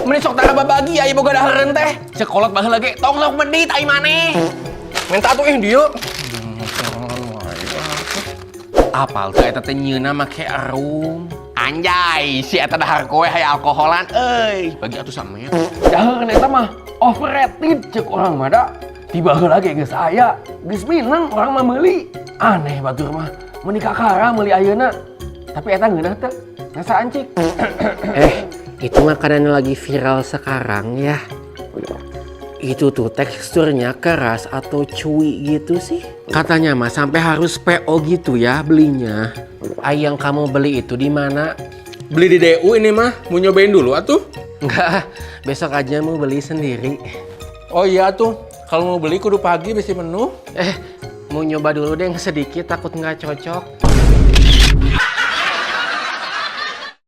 Meni sok tara babagi aya boga dahareun teh. Ceuk kolot baheula ge, tong sok medit ai maneh. Minta atuh ih dieu. Apal teh eta teh nyieunna make arum. Anjay, si eta dahar kowe hayang alkoholan euy. Bagi atuh samet. Dahareun eta mah overrated cek urang mah da. Ti baheula ge geus aya, geus mineng urang mah meuli. Aneh batur mah, meuni kakara meuli ayeuna. Tapi eta ngeunah teu? Ngasaan, cik? Eh, itu makanan yang lagi viral sekarang ya. Itu tuh teksturnya keras atau chewy gitu sih. Katanya mah sampai harus PO gitu ya belinya. Ai yang kamu beli itu di mana? Beli di DU ini mah, mau nyobain dulu atuh? Enggak, besok aja mau beli sendiri. Oh iya tuh, kalau mau beli kudu pagi bisi penuh. Eh, mau nyoba dulu deh yang sedikit, takut nggak cocok.